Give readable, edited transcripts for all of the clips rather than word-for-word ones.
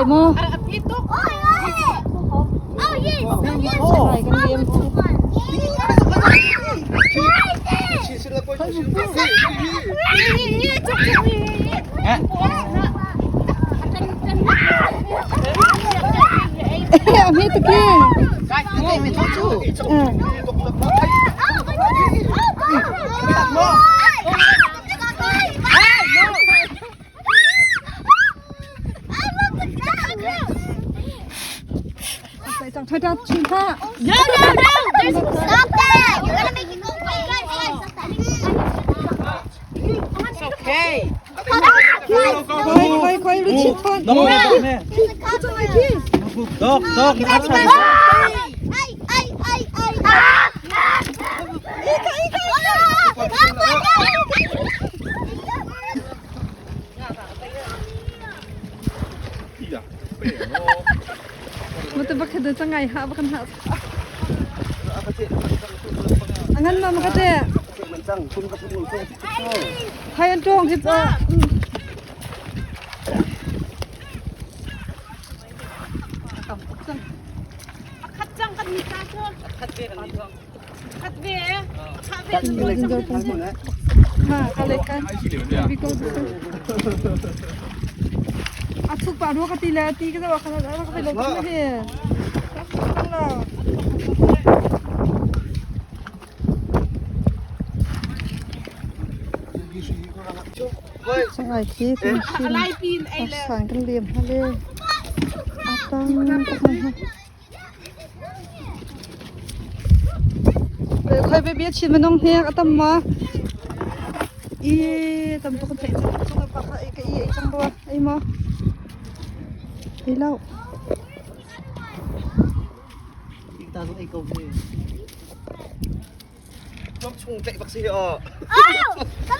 Lai maw? Kan liam. Ami tu ke. No, no, no! There's, stop that! You're gonna make it go away. Guys, guys, stop that. It's okay. Khoi khoi lu chi thon. There's a cockroach. Dog, dog, Ay, ay, ay, ay. Ah! Ika, ika, ika! Mo te bakhe de changai ha bakhan ha. Angan ma ma ka te. Hai an tong hi pa. Ha ka le kan. Bi ko. A thuk pa ro ka ti le ti ka wa khan ra ka lo ti he. La. Sangai khi tin chin. Sang kan liam ha le. Atang tak ha. Khoi be bia chin manong hnek atam ma. I tam tuk thei chung pa kha ka i chang ro ai ma. Ei lau.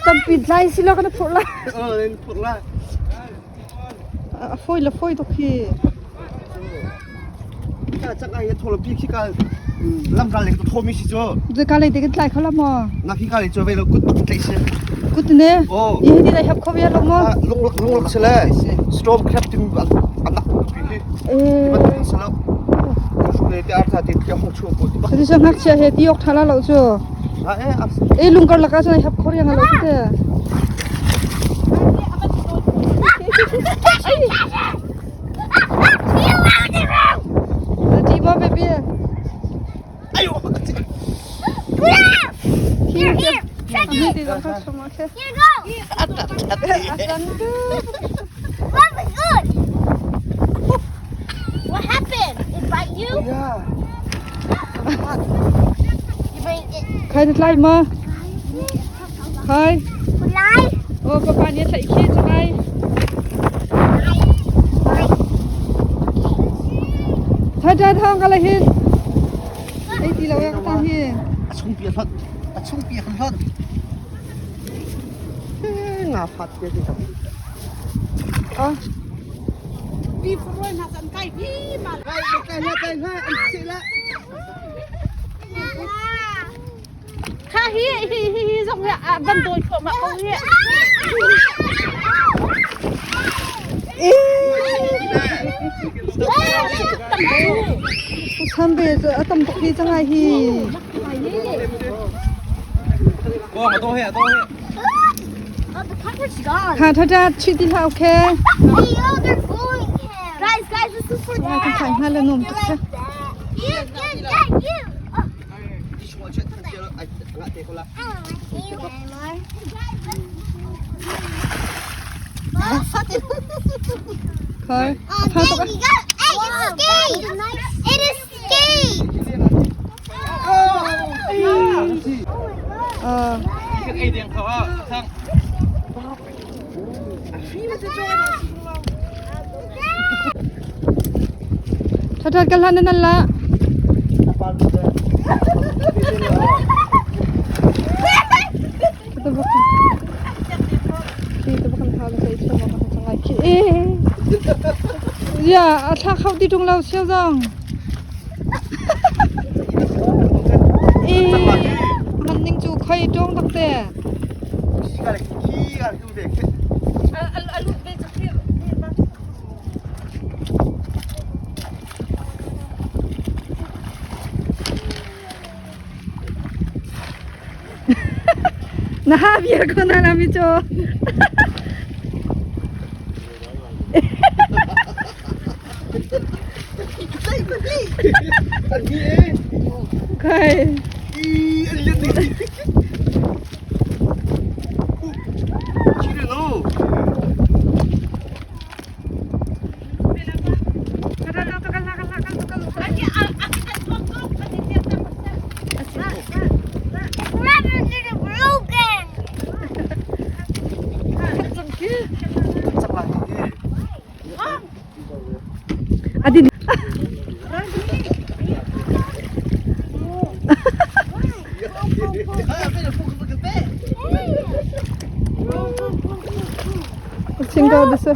Tampi tlai si lo kan phurh la. A foi la foi tuk hi. Ka lei te kan tlai kho la maw? Kut ne. I hi ti dai hap kho ve lo maw? Storm crab tim anak pi hi. Cuti cu ngakchia he ti awk ṭha la lo cu. E lungkar lakah cun ai hap kho riang lo te. Ti maw baby? Here, here, check it. Here go. That was good. What happened? It bite you? You bring it. Khai na tlai ma? Khai. Lai. Oh, papa nih a tlaih khi cu ai. Thai thai thong ka la hin. Ei ti lo ya ka ta hi. A chung pi a hlonh. A chung pi a kan hlonh. Nga fat te ti tam. Ah. Kai kai la kai la an si la. Kha hi hi hi hi zong hi a van dawi thluahmah ko hi. Sam be a tam tuk hi cangai hi. Ko to he to he. Oh, the cockroach gone. Ha tha tha chi ti hlah okay. Hey, yo, they're bullying him. Guys, guys, this is for Cangai kan dad. thai hna le nom tuk sa. You, you, dad, you. Oh, I don't like you anymore. Khai. Oh, Tha tuk. dang, you got Hey, it's skate. It is skate. Ah. Kan ei ding kho ah. Thang. Tha tha kan hlan nan la. Ito ba Ito ba kan hala sa ito mga cangai khi. Ya, a thla khau ti tung lo siao zong. E man ning chu khoi tong tak te. Na ha viar ko na lami cu. Kai. Rubber is broken. Adin. Singko desa.